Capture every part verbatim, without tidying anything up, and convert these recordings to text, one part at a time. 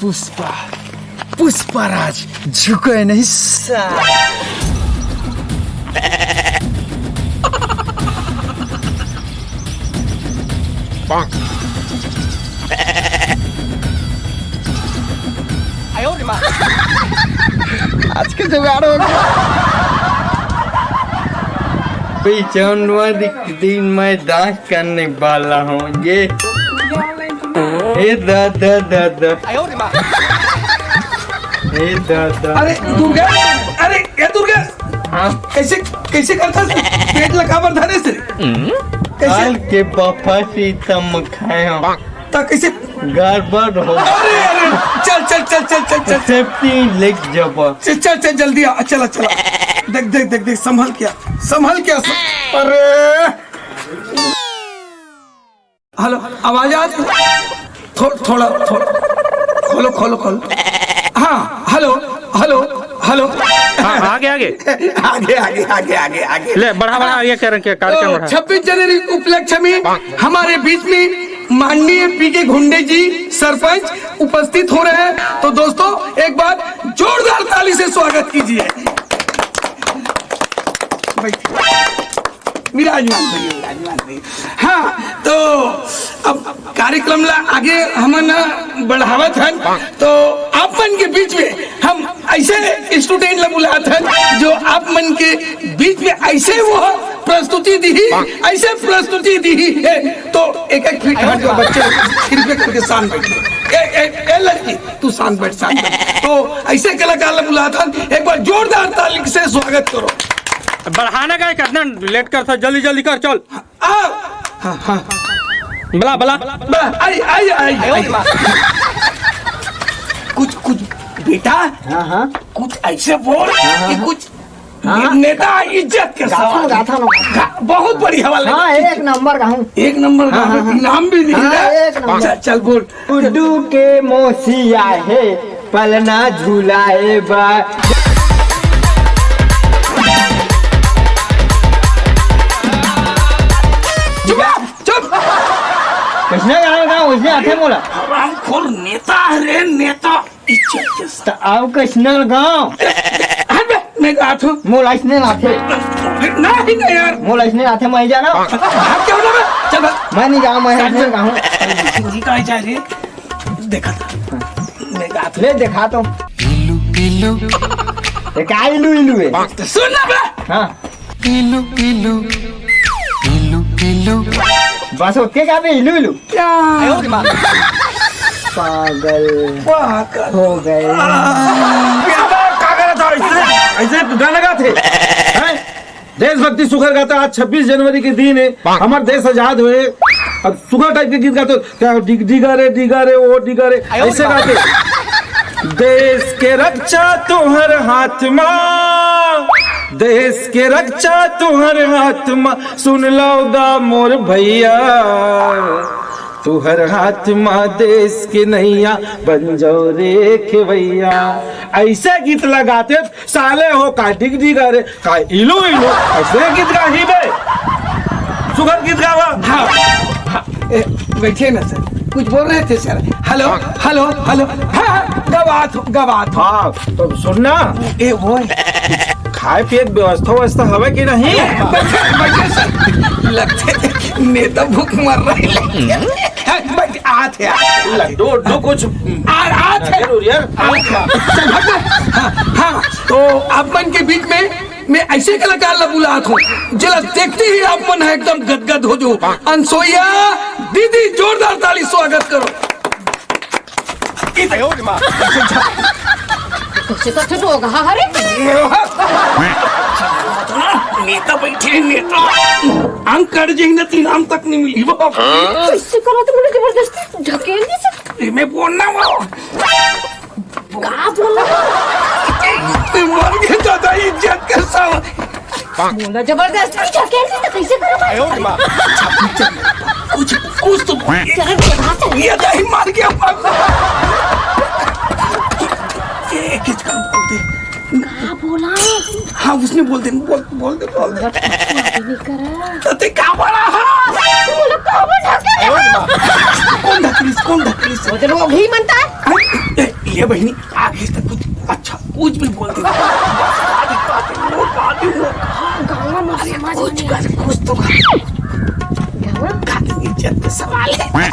पुष्पा, पुष्पराज झुके नहीं साला। आज के जुगाड़ हो गया। भाई, जौन वाली दिन मैं दांत करने वाला हूँ, ये। ए दादा, दादा। ए दादा। अरे दुर्गा, अरे ए दुर्गा, हाँ? कैसे, कैसे करता तू? पेट ला काबर धरे से? कैसे? काल के बफा से तम खाए हो। ता कैसे? गड़बड़ हो। अरे, अरे, चल, चल, चल। सेफ्टी लेके जाबा। चल, चल, चल, जल्दी आ, चला, चला। देख, देख, देख, देख, संभल क्या, संभल क्या, सं-, अरे। हेलो, आवाज आ रही? थो-, थोड़ा, थोड़ा, खोलो, खोलो, खोलो। हाँ, हेलो, हेलो, हेलो। हाँ, आगे, आगे। आगे, आगे, आगे, आगे, आगे। ले, बढ़ा, बढ़ा, ये कर, क्या कार्यक्रम तो बढ़ा। छब्बीस जनवरी उपलक्ष्य में हमारे बीच में माननीय पी के घुंडे जी सरपंच उपस्थित हो रहे हैं। तो दोस्तों, एक बार जोरदार ताली से स्वागत कीजिए। बैठिए। विराजमान भइया, विराजमान भइया। हाँ, तो अब कार्यक्रम ला आगे हमन बढ़ावत हन, तो आप मन के बीच में हम ऐसे स्टूडेंट ला बुलात हन, जो आप मन के बीच में ऐसे वो प्रस्तुति दी, ऐसे प्रस्तुति दी है। तो एक एक फीट हट जाओ बच्चे, कृपया करके शांत बैठिए। ए, ए, ए लड़की, तू शांत बैठ, शांत बैठ। तो ऐसे कलाकार ला बुलात हन, एक बार जोरदार ताली से स्वागत करो। बढ़ाना का है, कितना लेट करता, जल्दी जल्दी कर, चल। आ, हाँ, हाँ। बला, बला। बला, आई, आई, आई, आई। कुछ, कुछ बेटा, हाँ, हाँ। कुछ ऐसे बोल हाँ, हाँ, कि हाँ। कुछ हाँ। नेता इज्जत के गाथा सवाल। गाथा ना। गा-, बहुत बढ़िया वाला। हाँ, एक नंबर का हूँ। एक नंबर का हाँ, हूँ। हाँ, हाँ। इनाम भी मिल हाँ, रहा है। एक नंबर। चल, चल बोल। गुड्डू के मौसी आहे, पलना झुलाए बा। चुप, चुप। कैसने गाना गाओ, वैसने आथे मोला। हरामखोर नेता है रे, नेता। इज्जत के साथ। त आओ कैसने गाओ। हट बे, मैं गात हूँ। मोला इसने लाथे। नहीं ना यार। मोला इसने लाथे, मैं जाना। भाग क्या होना बे? चल भाग। मैं नहीं जाऊँ, मैं साथ इसने में। गाऊँ। अरे, जी, जी, कहाँ जा रहे? देखा था। मैं कहा था। ले, देखा तो। इलू, इलू। ये का इलू, इलू है? तो सुन ना बे। हाँ। इलू, इलू, इलू, इलू। बस ओके का बे, इलू, इलू? क्या? पागल पागल। हो गए। आ, क्या बात, का करत हो? ऐसे, ऐसे गाना गाथे? हैं? देशभक्ति सुघर गाता, आज छब्बीस जनवरी के दिन है, हमार देश आजाद हुए, अब सुघर टाइप के गीत गाते हो, क्या डिग डिगा रे, डिगा रे, ओ डिगा रे, ऐसे गाते। देश के रक्षा तुहर हाथ मा, देश के रक्षा तुहर हाथ मा, सुन लव गा मोर भैया, तुहर हाथ मा देश के नैया, बन जाओ रे खेवैया। ऐसे गीत लगाते साले हो का डिग डिग अरे का इलू इलू, ऐसे गीत गाही बे। सुघर गीत गावा। हाँ, हाँ, ए, बैठिए ना सर, कुछ बोल रहे थे सर। Hello, hello, hello. हाँ, हाँ, गवात हो, गवात हो। हाँ, तो सुन ना। ए, वो है। खाए पिए के व्यवस्था व्यवस्था हवे कि नहीं? बैठे, बैठे सर। लगते नेता भूख मर रहे हैं। हाँ, बैठ, आत है, आत है। लड्डू उड्डू कुछ आ, आत है। जरूर यार। आत है। चल, हट ना। हाँ, हाँ, तो आप मन के बीच में मैं ऐसे कलाकार ला बुलात हूँ, जेला देखते ही आप मन है एकदम गदगद हो जाओ। अनसोइया दीदी, जोरदार ताली स्वागत करो। कैसे करथे तो कहा हरे? नेता बैठे हैं, नेता। अंग कट जाही ना, तीन आम तक नहीं मिली वो। कैसे करो तो मुझे जबरदस्ती ढकेल दी से। मैं बोलना वो। का बोला? ते मर गए दादा, इज्जत के साथ। बोला जबरदस्ती क्या कहती तो कैसे करो भाई? कुछ, कुछ तो बोल। चलो, चलो, चलो। ये दाई मर गया पागल। ये किस काम बोलते? का बोला? हाँ, उसने बोल दे, बोल, बोल दे, बोल दे। नहीं करा। तो ते का बोला? हाँ। बोलो, का बोला? कौन ढकेली? वो तो लोग ही मनता है। अरे, ए, ये बहिनी, आगे तक कुछ अच्छा, कुछ भी बोल दे। गाना मुझे समझ कुछ नहीं कर, कुछ तो कर। गाना? गाने की इज्जत का सवाल है।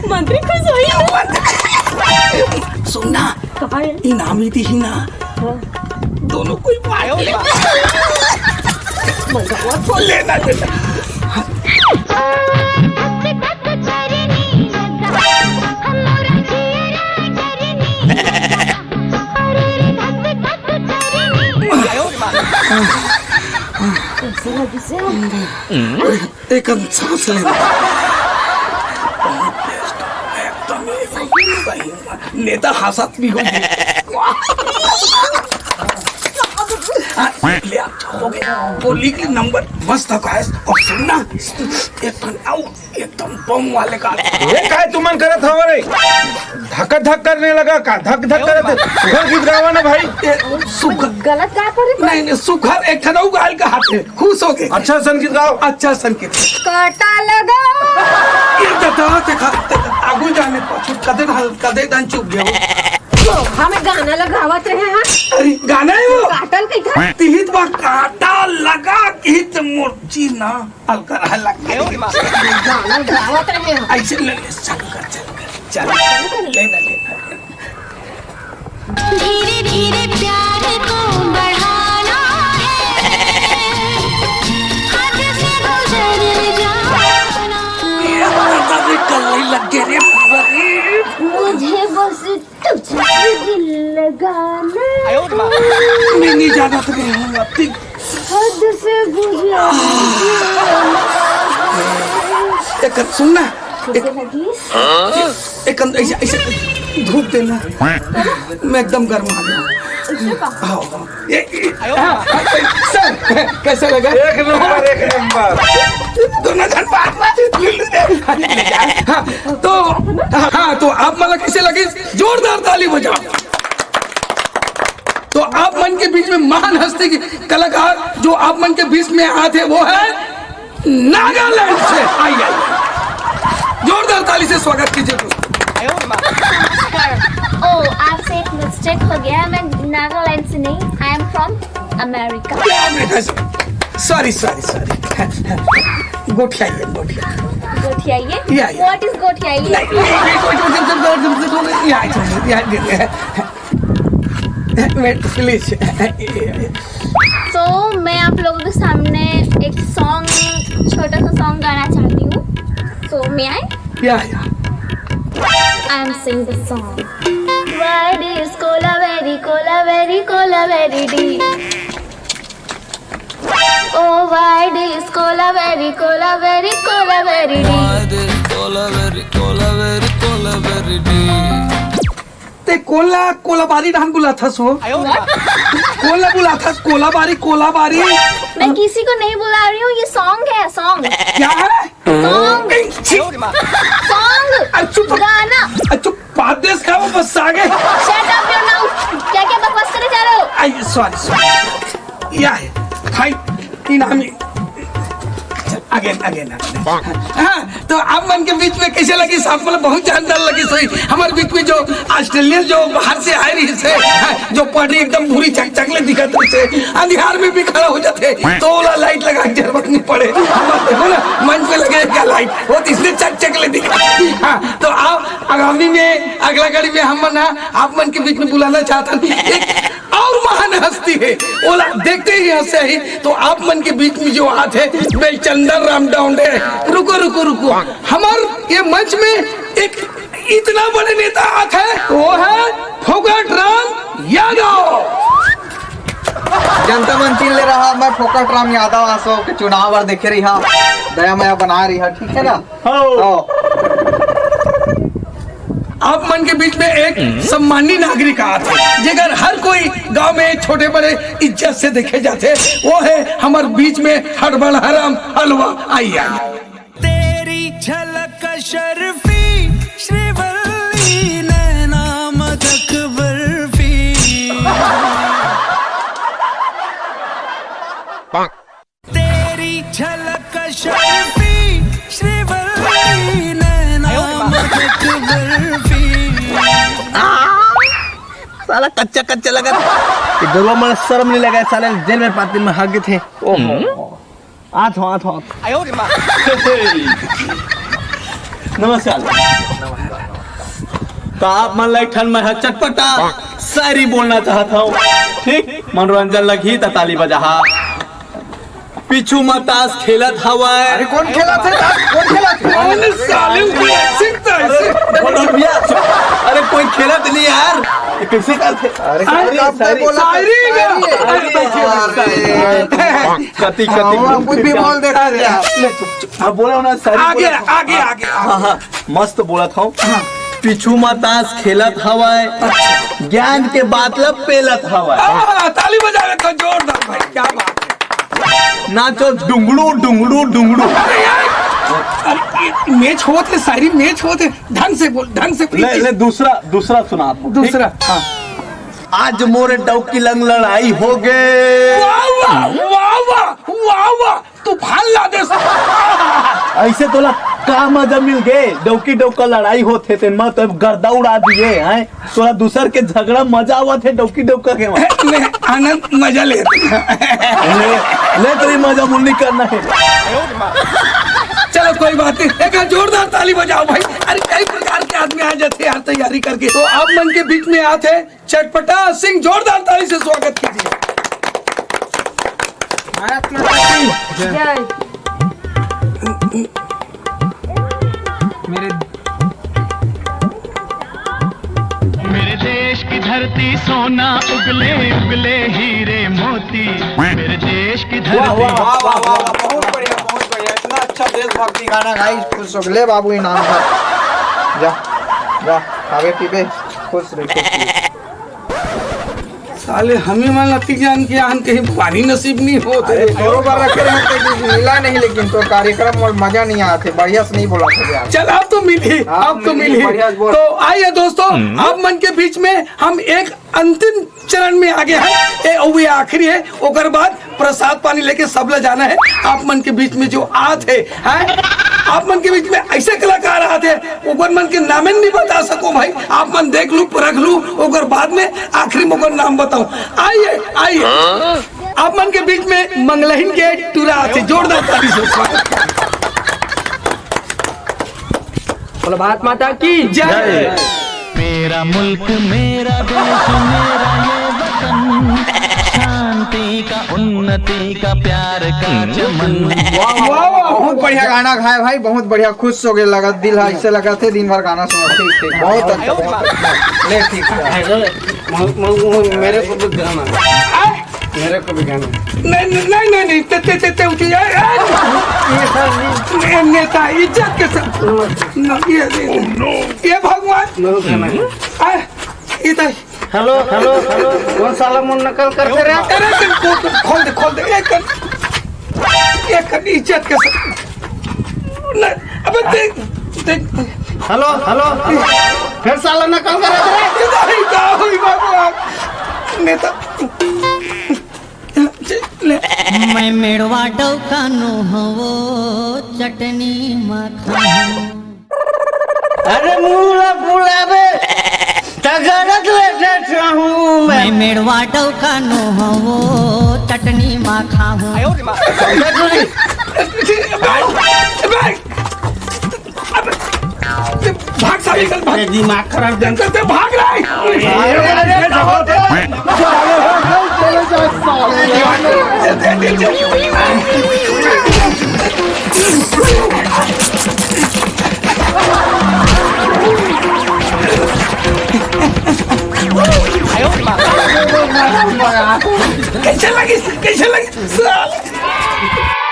मंत्री खुश हुई। सुन ना, कहाँ है? इनामी थी ना। हाँ। दोनों कोई बांट ले। मजा मत बोल। लेना देना। कैसे लगी से? एक अंत सांस लेना। एकदम सही। नेता हंसत भी हो। हाँ, ले, अच्छा हो गया। वो लिख ले नंबर। मस्त है guys। और सुनना, एकदम आओ, एकदम बम वाले का। ये काय तुमन करत हव रे? धक धक करने लगा का? धक धक करत है। सुघर गीत गावा ना भाई। ये सुघर। गलत गा पड़े पर। नहीं, नहीं, सुघर एक ठन अउ गायल का हाथ है। खुश हो गए। अच्छा सन गीत गाओ। अच्छा सन गीत। काटा लगा। ये तो, तो, देखा, देखा, आगू जाने पाछू कदे ढाल, कदे डान चुप गया। तो हमें गाना लगावत रहे हैं। अरे, गाना है वो। काटल कहीं था। तिहित बा काटा लगा, किहित मुर्ची ना। हल्का हल्का। गाना गावत रहे हो। ऐसे ले ले, चल कर, चल कर, चल कर। ले ना, ले ना, ले ना। धीरे धीरे प्यार को बढ़ाना है, हद से गुजर जाना। ये पता नहीं कल नहीं लग गए रे बाबा रे। मुझे बस तुझसे दिल लगाना। मैं नहीं जाना तो नहीं हूँ, अब तक। हद से गुजर। एक सुन ना, एक, कैसे लगी? एक अंदर ऐसे, ऐसे धूप देना। मैं एकदम गर्म आ गया। इससे का? आओ, आओ। ये, ये, हाँ, हाँ, सर, कैसा लगा? एक नंबर, एक नंबर। दोनों जन बात बात। हाँ, तो, हाँ, तो आप मला कैसे लगे? जोरदार ताली बजाओ। तो आप मन के बीच में महान हस्ती की कलाकार जो आप मन के बीच में आए थे, वो है नागालैंड से। आई, आई, जोरदार ताली से स्वागत कीजिए दोस्तों। नमस्कार। ओ, आपसे एक मिस्टेक हो गया, मैं नागालैंड से नहीं, I am from America। America से। Sorry, sorry, sorry. गोठियाइए, गोठियाइए। गोठियाइए? या, या। What is गोठियाइए? नहीं, नहीं, नहीं, कोई, कोई, कोई, कोई, या, या, या, या। मैं, प्लीज। So, मैं आप लोगों के सामने एक सॉन्ग, छोटा सा सॉन्ग गाना चाहती हूँ। So, may I? या, या। I am sing the song. Why this Kolaveri, Kolaveri, Kolaveri D. Oh, why this Kolaveri, Kolaveri, Kolaveri D. Why this Kolaveri, Kolaveri, Kolaveri D. ते कोला, कोलाबारी डाहन बुलाथस हो? कोला बुलाथस, कोलाबारी, कोलाबारी। मैं किसी को नहीं बुला रही हूँ, ये सॉन्ग है, सॉन्ग। क्या है? सॉन्ग। ए, छी। सॉन्ग। अरे चुप। गाना। अरे चुप, परदेस का वो बस आगे। Shut up your mouth। क्या क्या बकवास करे जा रहे हो? आई, सॉरी, सॉरी। या है, भाई, इनामी। चल, again, again, again। हाँ, तो आप मन के बीच में कैसे लगी साहब? मतलब बहुत जानदार लगी सही। हमारे बीच में जो ऑस्ट्रेलियन जो बाहर से आए रही से, हाँ, जो पढ़ रही एकदम भूरी चकचक ले दिखत रही से, अंधियार में भी खड़ा हो जाते, तो ओला लाइट लगा के जरूरत नहीं पड़े। हमारे देखो ना, मंच पे लगे क्या लाइट, वो तो इसने चकचक ले दिखा। हाँ, तो आप आगामी में अगला कड़ी में हम मन, हाँ, आप मन के बीच में बुलाना चाहता हूँ। एक और महान हस्ती है, ओला देखते ही हंसे ही, तो आप मन के बीच में जो आत है, बेलचंदर राम डाउंडे। रुको, रुको, रुको, हमार ये मंच में एक इतना बड़े नेता आत है, वो है फोकट राम यादव। जनता मन चिन ले रहा, मैं फोकट राम यादव आसो के चुनाव बर देखे रही हा, दया मया बना रही हा, ठीक है ना? हाँ। आप मन के बीच में एक सम्मानी नागरिक आत है, जेकर हर कोई गांव में छोटे बड़े इज्जत से देखे जाते, वो है हमारे बीच में हड़बड़ाराम हलवा। आइए, आइए। तेरी झलक अशरफी, श्रीवल्ली नैना मदक बर्फी। तेरी झलक शर्फी, श्रीवल्ली नैना मदक बर्फी। कच्चा कच्चा लगत। ये गरुआ मन शर्म नहीं लगा, साले जेल में पाती में हग थे। ओहो। आत हो, आत हो, आत हो। नमस्कार। तो आप मन ला एक ठन मैं ह चटपटा शायरी बोलना चाहत हूँ। ठीक, मनोरंजन लगही त ताली बजाहा। पीछू म ताश खेलत हवय। अरे कौन खेलत हे ताश? कौन खेलत हे? अरे साले, उनकी acting तो ऐसे। अरे भैया, अरे कोई खेलत नहीं यार। ये कैसे करथे? अरे अरे, शायरी, शायरी। शायरी का। अरे, अरे, अरे, कति, कति हाँ, कुछ भी बोल देता है। ले, चुप, चुप। हाँ, बोला ना, शायरी आगे, बोला। आगे, आगे, हाँ, आगे। हाँ, मस्त बोलत हूँ। हाँ। पीछू म ताश खेलत हवय, ज्ञान के बात ल पेलत हवय। हाँ, ताली बजावे तो जोरदार भाई, क्या बात है। नाचो डुंगड़ू, डुंगड़ू, डुंगड़ू। अरे यार, अरे, ये मैच होत हे, शायरी मैच होत हे, ढंग से बोल, ढंग से ले, प्लीज। ले, दूसरा, दूसरा सुना आपको, ठीक? दूसरा, हाँ। आज मोरे डौकी लंग लड़ाई हो गे। वाह, वाह, वाह, वाह, वाह, वाह, तूफान ला दे। ऐसे तोला का मजा मिल गे? डौकी डौका लड़ाई होत हे, तेन म तो गर्दा उड़ा दिए हैं। तोला दूसर के झगड़ा मजा आवत हे, डौकी डौका के वहाँ। ले, आनंद मजा ले। ले, ले तेरी मजा मुन्नी करना है। चलो, कोई बात नहीं, एक जोरदार ताली बजाओ भाई। अरे, कई प्रकार के आदमी आ जाते हैं यार, तैयारी करके। तो आप मन के बीच में आते हैं चटपटा सिंह, जोरदार ताली से स्वागत कीजिए। भारत माता की जय। जय। मेरे मेरे देश की धरती सोना, उगले उगले हीरे मोती। मेरे देश की वाह, धरती। वाह, वाह, वाह, वाह, बहुत बढ़िया, बहुत बढ़िया, इतना अच्छा देशभक्ति गाना गाई, खुश हो गए। ले बाबू, इनाम था, जा, जा, खावे पीबे, खुश रहे, खुश रहे। साले हमी मन लती जान के आन कहीं पानी नसीब नहीं होत हे। अरे, बरोबर रखे रहते कि मिला नहीं, लेकिन तो कार्यक्रम में मजा नहीं आते, बढ़िया से नहीं बोला था यार। चल, अब तो मिली, हाँ, अब तो मिली, मिली। बढ़िया से बोल। तो आइए दोस्तों, हम्म। आप मन के बीच में हम एक अंतिम चरण में आगे हैं, ए, अउ ये आखिरी है, ओकर बाद प्रसाद पानी लेके सब ला जाना है। आप मन के बीच में जो आत है, हैं? आप मन के बीच में ऐसे कलाकार आत है, ओकर मन के नामे नहीं बता सको भाई, आप मन देख लू, परख लू, ओकर बाद में आखिरी में ओकर नाम बताओ। आइए, आइए, आप मन के बीच में मंगलहीन के टूरा आत है, जोरदार ताली से स्वागत। बोलो भारत माता की जय। मेरा मुल्क, मेरा देश, मेरा ये वतन, शांति का, उन्नति का, प्यार का चमन। वाह, वाह, वाह, बहुत बढ़िया गाना गाए भाई, बहुत बढ़िया, खुश हो गए, लगा, दिल है, इससे लगा थे दिन भर गाना सुना। ठीक, ठीक, बहुत अच्छा, बहुत अच्छा। ले, ठीक है। म-, म-, म-, मेरे को भी गाना, मेरे को भी गाना। नहीं, नहीं, नहीं, नहीं, नहीं, ते, ते, ते, ते, उठी, ए, ए, ये सर, ये ने-, नेता, इज्जत के साथ। ना, ये, ये, ये भगवान। मेरे को गाना है। आ, ये तो हेलो, हेलो, हेलो, कौन साला मन नकल करते रे? अरे, तुम को-, खोल दे, खोल दे, एक कर, एक कर, इज्जत के साथ। नहीं, अबे देख, देख। Hello, hello, hello. फिर साला नकल करे थे। इधर ही था, ओए भगवान। नेता। ले। मैं मेड़वा डौका नो हवो, चटनी माखा हूँ। अरे मुंह ला फुलावे, तगड़त ले देत रहूं मैं। मैं मेड़वा डौका नो हवो, चटनी माखा हूँ। समझा तू नहीं? भाग, भाग, भाग, भाग, साले, चल, भाग। ये दिमाग खराब कर दे। भाग रहा है। अरे, अरे, अरे, चलो, चलो। कैसे लगी? कैसे लगी? साले।